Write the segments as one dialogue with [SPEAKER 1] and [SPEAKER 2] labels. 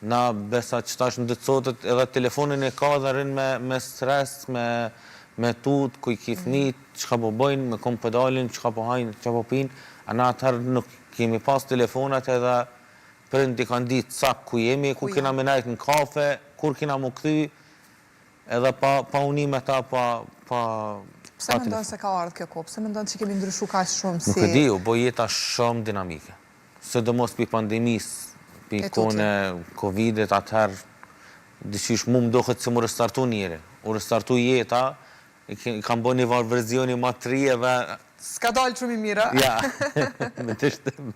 [SPEAKER 1] Na besa që tash në ditë sotit edhe telefonin e ka dhe rrin me me stres me me tut ku i ki fmijt çka po bojnë me kon po dalin çka po hajnë çka po pinë a na atëherë nuk kemi pas telefonat edhe prindt i kanë ditë sakt ku jemi ku kena me nejt në kafe kur kena mu kthy edhe pa pa u ni me ta pa pa
[SPEAKER 2] Pse mendon se ka ardhë kjo kohë? Pse mendon që kemi ndryshu kaq shumë
[SPEAKER 1] si Nuk e di, u bo jeta shumë dinamike. Sidomos pi pandemisë, pi kohën e Covidit, atëherë diqysh mu më doket se m'u restartu njeri. U restartu jeta, i kam bo një farë verzioni ma të ri edhe...
[SPEAKER 2] S'ka dalë shumë i mirë,
[SPEAKER 1] a? Ja, me dështim.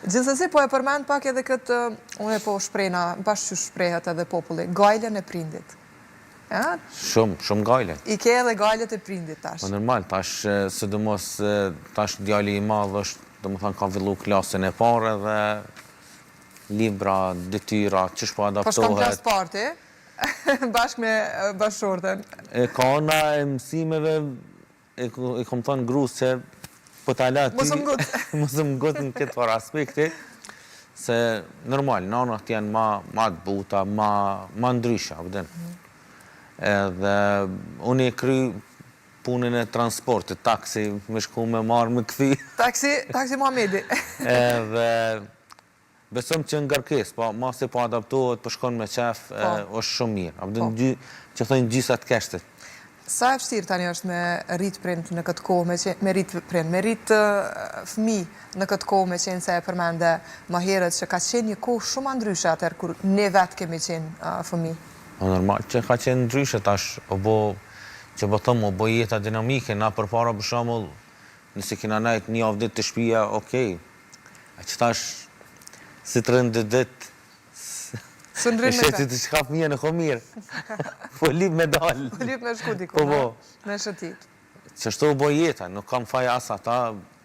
[SPEAKER 2] Gjithsesi po e përmend pak edhe këtë, unë po shprehna, bash qysh shprehet edhe populli, gajlen e prindit.
[SPEAKER 1] Ë? Shumë, shumë gajle.
[SPEAKER 2] I ke edhe gajlet e prindit tash.
[SPEAKER 1] Po normal, tash sidomos tash djali i madh është, domethënë ka fillu klasën e parë edhe libra, detyra, qysh po
[SPEAKER 2] adaptohet. Po shkon klasë të parë ti, bashkë me bashkëshorten.
[SPEAKER 1] E ka ana e mësimeve I kom thënë grus që po ta la
[SPEAKER 2] ty, mos më
[SPEAKER 1] ngut, mos më ngut në këtë farë aspekti, se normal, nanat janë ma, ma të buta, ma, ma ndryshe, a din. Mhm. Edhe unë e kry punën e transportit, taksi, me shku me marrë, me
[SPEAKER 2] kthy. Taksi, taksi Muhamedi.
[SPEAKER 1] Edhe Besom që ngarkesë, po masi po adaptohet, po shkon me qef, po. është shumë mirë. A po. Din, që thonë gjysa të keshtit.
[SPEAKER 2] Sa e vështirë tani është me rrit prind në këtë kohë, me, qe, me rrit prind, me rrit fëmijë në këtë kohë, me qenë se e përmende më herët që ka qenë një kohë shumë ma ndryshe atëherë kur ne vetë kemi qenë fëmijë.
[SPEAKER 1] Po normal që ka qenë ndryshe tash, u bo, që po thom, u bo jeta dinamike, na përpara për shembull, nëse kena nejt një javë ditë te shpia, okej, A që tash, si të rrinë dy ditë,
[SPEAKER 2] e
[SPEAKER 1] sheh ti çka fëmija nuk o mirë, po lyp me
[SPEAKER 2] dalë. Po lyp me shku diku, po, po. me shëtit.
[SPEAKER 1] Qështu u bo jeta, nuk kam faj as ata,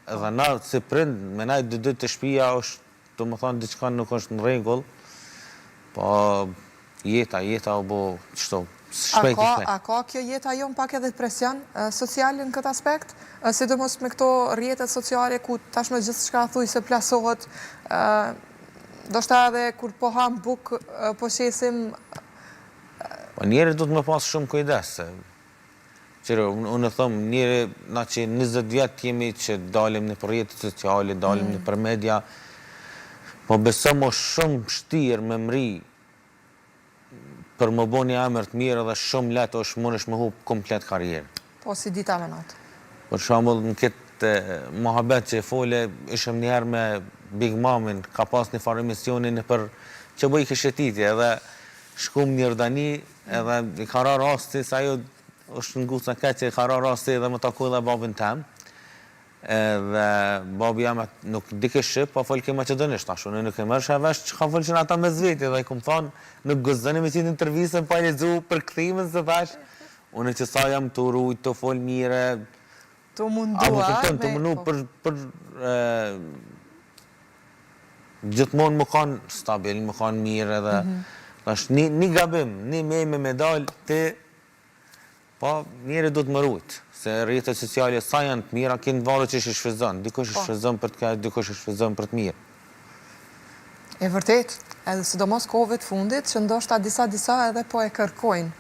[SPEAKER 1] edhe na si prind, me nejt dy ditë te shpia është, domethanë, diçka nuk është në rregull, po Jeta, jeta u bo qështu,
[SPEAKER 2] shpejt e shpejt. A ka kjo jeta jonë pak edhe presion social në këtë aspekt? Sidomos me këto rrjetet sociale ku tashmë gjithçka thujse plasohet, ndoshta edhe kur po ham bukë, po qesim...
[SPEAKER 1] Po njeri duhet me pas shumë kujdes, se Qyre, unë e thom, njeri, na që 20 vjet jemi që dalim nëpër rrjetet sociale, dalim mm. nëpër media, po besom është shumë vshtirë me mri për me bo një emër të mirë edhe shumë lehtë është mundesh me hup komplet karrierën.
[SPEAKER 2] Po, si dita me natë.
[SPEAKER 1] Për shembull, në këtë muhabet që e fole, ishëm një herë me Big Mamin, ka pas një farë emisioni nëpër që bojke shëtitje edhe shkum në Jordani edhe i ka ra rasti se ajo është nguca keq i ka ra rasti edhe me taku edhe babin tem. Edhe babi jem nuk dike shqip, po folke maqedonisht, tash unë nuk e merrsha vesh çka folshin ata mes veti dhe i kom thanë nuk guxoni me qitë intervistën pa lexu përkthimin se thash unë që sa jam tu rujt, tu fol mire,
[SPEAKER 2] Tu mundu, a,
[SPEAKER 1] më kupton, tu mundu po. për për gjithmonë me kanë stabil, me kanë mirë edhe mm -hmm. tash një një gabim, një meme me dal ti Po, njeri duhet me rujt, se rrjetet sociale sa janë të mira, krejt varet qysh i shfrytëzon, dikush i po. shfrytëzon për të keq, dikush i shfrytëzon për të
[SPEAKER 2] mirë. E vërtet, edhe sidomos kohëve të fundit, që ndoshta disa disa edhe po e kërkojnë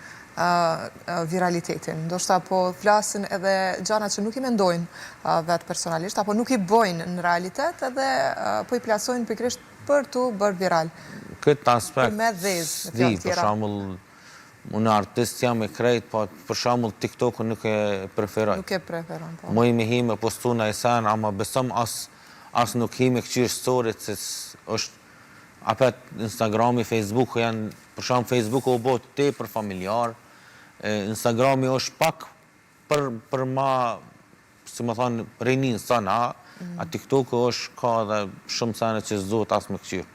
[SPEAKER 2] viralitetin, ndoshta po flasin edhe gjana që nuk i mendojnë vetë personalisht, apo nuk i bojnë në realitet edhe po i plasojnë pikërisht për t'u bërë viral.
[SPEAKER 1] Këtë aspekt, për me dhezë, me fjalë tjera. Për shembull, Unë artist jam e krejt, po për shembull TikTokun nuk e preferoj.
[SPEAKER 2] Nuk e preferon,
[SPEAKER 1] po. Muj me hi me postu naj sen, ama besom as as nuk hi me kqyr storyt se është apet Instagrami, Facebooku janë, për shembull Facebooku u bo tepër familjar, Instagrami është pak për për ma si me thanë rinin sa na, a TikToku është ka edhe shumë sene që s'duhet as me kqyr.